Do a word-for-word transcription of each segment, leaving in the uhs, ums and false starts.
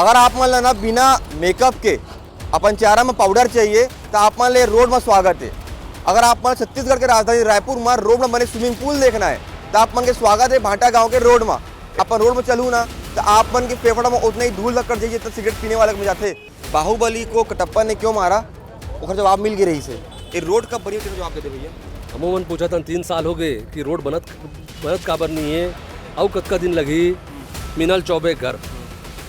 अगर आप मन ला ना बिना मेकअप के अपन चेहरा में पाउडर चाहिए, तो आप मन ले रोड में स्वागत है। अगर आप मन छत्तीसगढ़ के राजधानी रायपुर में रोड में बने स्विमिंग पूल देखना है, तो आप मन के स्वागत है भाटा गांव के रोड में। अपन रोड में चलू ना, तो आप मन के फेफड़ा में उतना ही धूल लग कर जाइए, जितना सिगरेट पीने वाले में जाते। बाहुबली को कटप्पा ने क्यों मारा, ओकर जवाब मिल गई रही से। ये रोड कब बनी, तेरे जवाब दे दे भैया। हमू मन पूछत हन, तीन साल हो गए कि रोड बनत, बनत काबर नहीं है, अउ कतका दिन लगही। मिनल चौबे घर,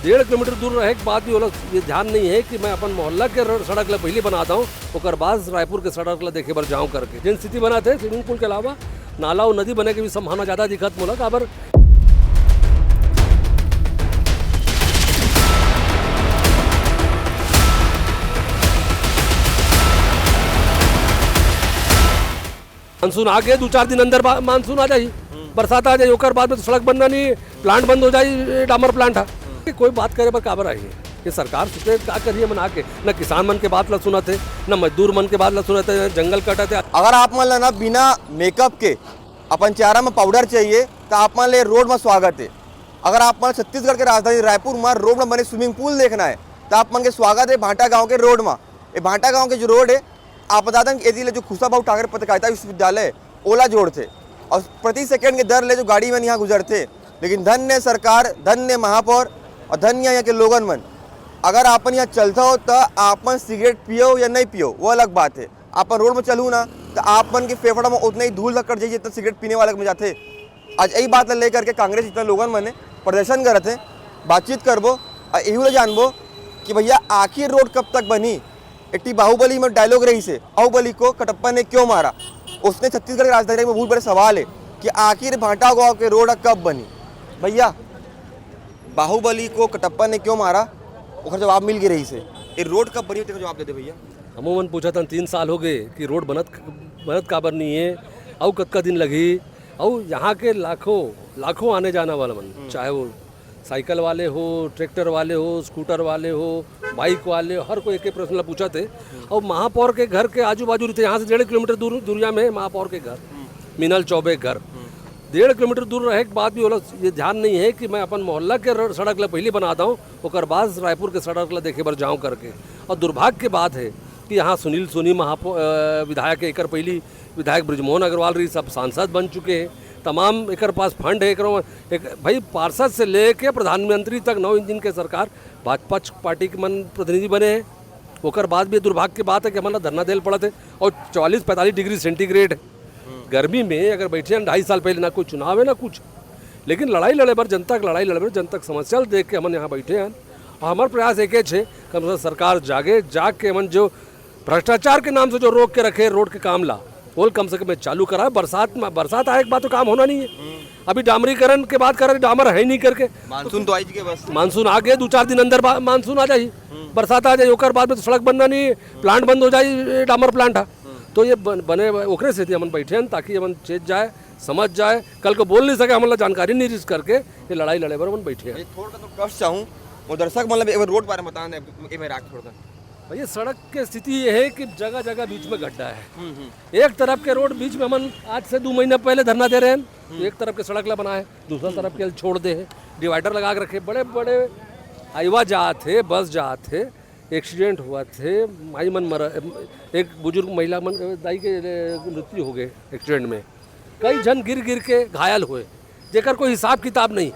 डेढ़ किलोमीटर दूर रहे के बाद भी ओला ये ध्यान नहीं है कि मैं अपन मोहल्ला के रो-, सड़क ला पहले बनाता हूँ, ओकर बाद रायपुर के सड़क ला देखे बर जाऊँ करके। जिन स्थिति बनत है, स्विमिंग पूल के अलावा नाला और नदी बने के भी संभावना ज़्यादा दिखत मोला, काबर मानसून आ गए, दो चार दिन अंदर बा-, मानसून आ जाही, बरसात आ जाही, ओकर बाद में तो सड़क बनना नहीं, प्लांट बंद हो जाही, ये डामर प्लांट है। कोई बात करे बर काबर आई है? ये सरकार सोचे का करिए मन आके, ना किसान मन के बात ला सुनत है, ना मजदूर मन के बात ला सुनत है, जंगल कटत है। अगर आप मन ला ना बिना मेकअप के अपन चेहरा में पाउडर चाहिए, तो आप मन ले रोड में स्वागत है। अगर आप मन छत्तीसगढ़ के राजधानी रायपुर में रोड में बने स्विमिंग पूल देखना है, तो आप मन के स्वागत है भाटा गांव के रोड में। ये भाटा गांव के जो रोड है, आप बता दें कि एती ले जो खुशाभाऊ ठाकरे पत्रकारिता विश्वविद्यालय, ओला जोड़थे और प्रति सेकंड के दर ले जो गाड़ी मन यहाँ गुजरथे। लेकिन धन्य सरकार, धन्य महापौर और धन्य यहाँ के लोगन मन। अगर आपन यहाँ चलता हो, तो आपन सिगरेट पियो या नहीं पियो, वो अलग बात है। आपन रोड में चलू ना, तो आप मन के फेफड़ा में उतना ही धूल धक्कड़ जाइए, जितना सिगरेट पीने वाले में जाते। आज यही बात ला लेकर के कांग्रेस इतना लोगन मन प्रदर्शन करत है। बातचीत करबो और यही ला जानबो कि भैया, आखिर रोड कब तक बनी। एटी बाहुबली में डायलॉग रही से, बाहुबली को कटप्पा ने क्यों मारा? उसने छत्तीसगढ़ की राजधानी में बहुत बड़े सवाल है कि आखिर भाटा गांव के रोड कब बनी। भैया, बाहुबली को कटप्पा ने क्यों मारा, ओकर जवाब मिल गई रही से। ये रोड कब बनी, तेरे जवाब दे दे भैया। हमू मन पूछत हन, तीन साल हो गए कि रोड बनत, बनत काबर नहीं है, अउ कतका दिन लगही, अउ यहाँ के लाखों, लाखों आने जाने वाला मन, चाहे वो साइकिल वाले हो, ट्रैक्टर वाले हो, स्कूटर वाले हो, बाइक वाले हो, हर कोई एक एक प्रश्न ला पूछत है। और महापौर के घर के आजू बाजू रहते, यहाँ से डेढ़ किलोमीटर दूर, दूरिया में है महापौर के घर, मिनल चौबे घर। डेढ़ किलोमीटर दूर रहे के बाद भी ओला ये ध्यान नहीं है कि मैं अपन मोहल्ला के रो-, सड़क ला पहले बनाता हूँ, ओकर बाद रायपुर के सड़क ला देखे बर जाऊँ करके। और दुर्भाग्य के बात है कि यहाँ सुनील सोनी महापौ-, अ, विधायक है, एकर पहली विधायक बृजमोहन अग्रवाल रही, सब सांसद बन चुके हैं। तमाम एकर पास फंड है, एकरो एक भाई, पार्षद से लेके प्रधानमंत्री तक नौ इंजन के सरकार भाजपा पार्टी के मन प्रतिनिधि बने हैं। ओकर बाद भी दुर्भाग्य के बात है कि हमन ला धरना देल पड़त है और चालीस पैंतालीस डिग्री सेंटीग्रेड गर्मी में अगर बैठे हैं, ढाई साल पहले ना कोई चुनाव है ना कुछ, लेकिन लड़ाई लड़े बर, जनता के लड़ाई लड़े बर, जनता के समस्या ल देख के हमन यहाँ बैठे हैं। और हमार प्रयास एक है, कम से कम सरकार जागे, जाग के हमन जो भ्रष्टाचार के नाम से जो रोक के रखे रोड के काम ला, ओल कम से कम चालू कराए। बरसात में, बरसात आए के बाद तो काम होना नहीं है। अभी डामरीकरण के बात कर रहे, डामर है ही नहीं करके। मानसून तो आई के बस। मानसून आ गए, दो चार दिन अंदर बा-, मानसून आ जाही, बरसात आ जाही, ओकर बाद में तो सड़क बनना नहीं, प्लांट बंद हो जाही, ये डामर प्लांट है। तो ये बन-, बने ओकरे से हमन बैठे हैं, ताकि हमन चेत जाए, समझ जाए, कल को बोल नहीं सके, हमन ला जानकारी नहीं रिस करके ये लड़ाई लड़े बर हमन बैठे हैं। ये थोड़ा तो कष्ट चाहूँ, वो दर्शक मतलब एक बार रोड बारे में बताना है, एक बार राख थोड़ा सा। भैया, सड़क के स्थिति ये है कि जगह जगह बीच में गड्ढा है। एक तरफ के रोड बीच में, हमन आज से दो महीना पहले धरना दे रहे हैं, तो एक तरफ के सड़क ला बनाए, दूसरा तरफ के छोड़ दे है, डिवाइडर लगा के रखे, बड़े बड़े हाईवा जात है, बस जात है, एक्सीडेंट हुआ थे, माई मन मरा, एक बुजुर्ग महिला मन, दाई के, ए, मृत्यु हो गए एक्सीडेंट में। कई झन गिर गिर के घायल हुए, जेकर कोई हिसाब किताब नहीं।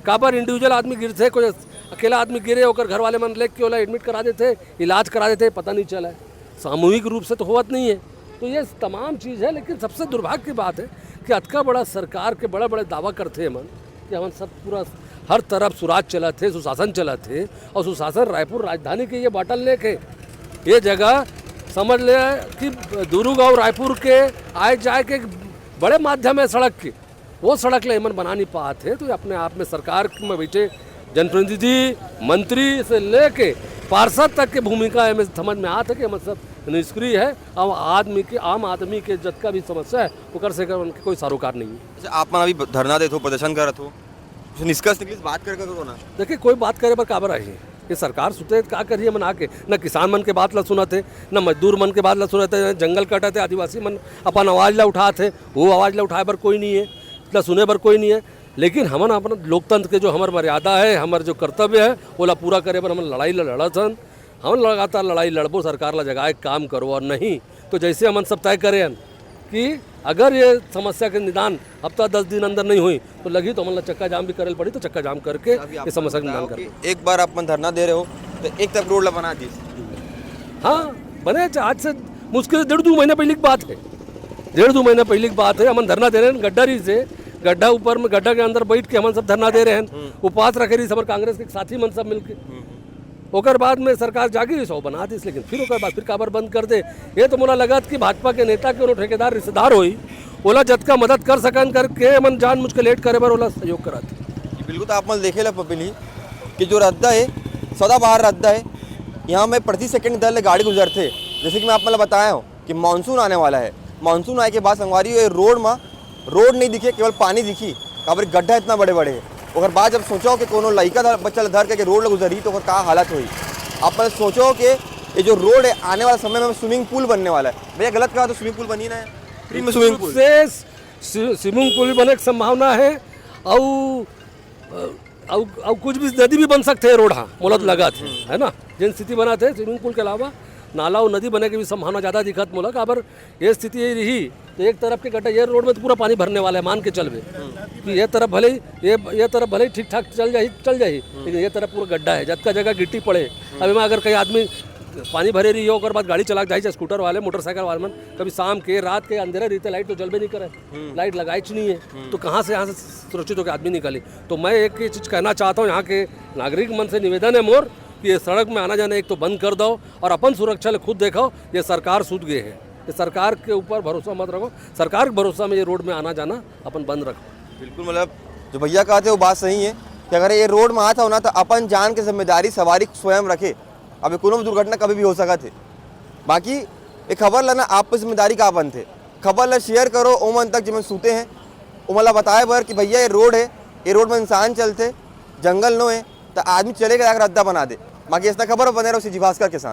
काबर इंडिविजुअल आदमी गिरथे, कोई अकेला आदमी गिरे, ओकर घर वाले मन लेके ओला एडमिट करा देथे, इलाज करा देथे, पता नहीं चला है। सामूहिक रूप से तो होवत नहीं है। तो ये तमाम चीज़ है, लेकिन सबसे दुर्भाग्य की बात है कि अतका बड़ा सरकार के बड़े बड़े दावा करथे मन कि हमन सब पूरा हर तरफ सुराज चलत हे, सुशासन चलत हे, और सुशासन रायपुर राजधानी के ये बॉटल नेक है। ये जगह समझ ले कि दुर्ग और रायपुर के आए जाए के एक बड़े माध्यम है सड़क के, वो सड़क ले एमन बना नहीं पात हे। तो ये अपने आप में सरकार में बैठे जनप्रतिनिधि, मंत्री से लेके पार्षद तक के भूमिका एमे समझ में आत हे कि एमन सब निष्क्रिय है। आम आदमी के, आम आदमी के जतका भी समस्या है, ओकर से एकर उनके कोई सरोकार नहीं है। अच्छा, आप मन अभी धरना देत हो, प्रदर्शन करत हो, कुछ निष्कर्ष निकलिस, बात करके करो ना। देखिए, कोई बात करे बर काबर आही? ये सरकार सुते का करिए मन आके, ना किसान मन के बात ला सुनत हे, ना मजदूर मन के बात ला सुनत हे, ना जंगल कटत हे, आदिवासी मन अपन आवाज ला उठात हे, वो आवाज ला उठाए बर कोई नहीं है, ना सुने बर कोई नहीं है। लेकिन हमन अपन लोकतंत्र के जो हमर मर्यादा है, हमर जो कर्तव्य है, ओला पूरा करे बर हमन लड़ाई ल लड़त हन। हमन लगातार लड़ाई लड़बो, सरकार ला जगाए के काम करबो, और नहीं तो जैसे हमन सब तय करे हन कि अगर ये समस्या के निदान हफ्ता दस दिन अंदर नहीं हुई तो लगी तो हमन ला चक्का जाम भी करे ल पड़ी, तो चक्का जाम करके अभी ये आप समस्या के निदान बताओ करबो। कि एक बार आप मन धरना दे रहे हो तो एक तरफ रोड ला बना दिस। हाँ, बने आज से मुश्किल से डेढ़ दू महीना पहले की बात है, डेढ़ दू महीना पहले की बात है। हमन धरना दे रहे हैं, गड्ढा रहिसे, गड्ढा ऊपर में, गड्ढा के अंदर बैठ के हमन सब धरना दे रहे हैं, उपवास रखे रहिसे हमर कांग्रेस के साथी मन सब मिलके। ओकर बाद में सरकार जागी रहिसे, बना दिस, लेकिन फिर ओकर बाद फिर काबर बंद कर दे। ये तो मोला लगत कि भाजपा के नेता के कोनो ठेकेदार रिश्तेदार होई, ओला जतका मदद कर सकन करके हमन जानबूझ के लेट करे बर ओला सहयोग करत। जी, बिल्कुल, तो आप मन देखे ला पपिली कि जो रद्दा है, सदाबहार रद्दा है, यहाँ में प्रति सेकंड दर ले गाड़ी गुजरथे। जैसे कि मैं आप मन ला बताया हूँ कि मानसून आने वाला है, मानसून आए के बाद संगवारी ये रोड में, रोड नहीं दिखे, केवल पानी दिखी, काबर गड्ढा इतना बड़े बड़े है। ओकर बाद जब सोचो कि कोनो लइका धर, बच्चा ला धर के रोड ला गुजरी तो ओकर का हालत होई। आप मन सोचो कि ये जो रोड है आने वाला समय में स्विमिंग पूल बनने वाला है। भैया गलत कहा तो स्विमिंग पूल बनी ना है, फ्री में स्विमिंग पूल। से स्विमिंग पूल भी बने के संभावना है, अउ अउ अउ कुछ भी नदी भी बन सकथे रोड हा, मोला तो लगत है, है ना? जेन स्थिति बनत है स्विमिंग पूल के अलावा नाला अउ नदी बने के भी संभावना ज़्यादा दिखत मोला, काबर ये स्थिति यही रही तो एक तरफ के गड्ढा, ये रोड में तो पूरा पानी भरने वाला है, मान के चलबे कि ये तरफ भले ही, ये ये तरफ भले ही ठीक ठाक चल जाही, चल जाही, लेकिन ये तरफ पूरा गड्ढा है, जतका जगह गिट्टी पड़े। अब एमा अगर कहीं आदमी पानी भरे रही हो, ओकर बाद गाड़ी चला के जाही, चाहे स्कूटर वाले, मोटरसाइकिल वाले मन, कभी शाम के, रात के अंधेरा रहते, लाइट तो जलबे नहीं करे, लाइट लगाइच नहीं है, तो कहाँ से यहाँ से सुरक्षित होकर आदमी निकाली? तो मैं एक ही चीज़ कहना चाहता हूँ, यहाँ के नागरिक मन से निवेदन है मोर कि ये सड़क में आना जाना एक तो बंद कर दो और अपन सुरक्षा ले खुद देखो। ये सरकार सूत गए है, ये सरकार के ऊपर भरोसा मत रखो, सरकार के भरोसा में ये रोड में आना जाना अपन बंद रखो। बिल्कुल, मतलब जो भैया कहते वो बात सही है कि अगर ये रोड में आता हो ना तो अपन जान के जिम्मेदारी सवारी स्वयं रखे। अभी कोनो भी दुर्घटना कभी भी हो सकत है। बाकी ये खबर ला ना आप पे जिम्मेदारी का बनथे, खबर ला शेयर करो ओमन तक जेमन सूते हैं, ओमन ला बताए बर कि भैया ये रोड है, ये रोड में इंसान चलथे, जंगल नो है, तो आदमी चले के रद्दा बना दे। बाकी ऐसा खबर बने रहो सीजी भास्कर के साथ।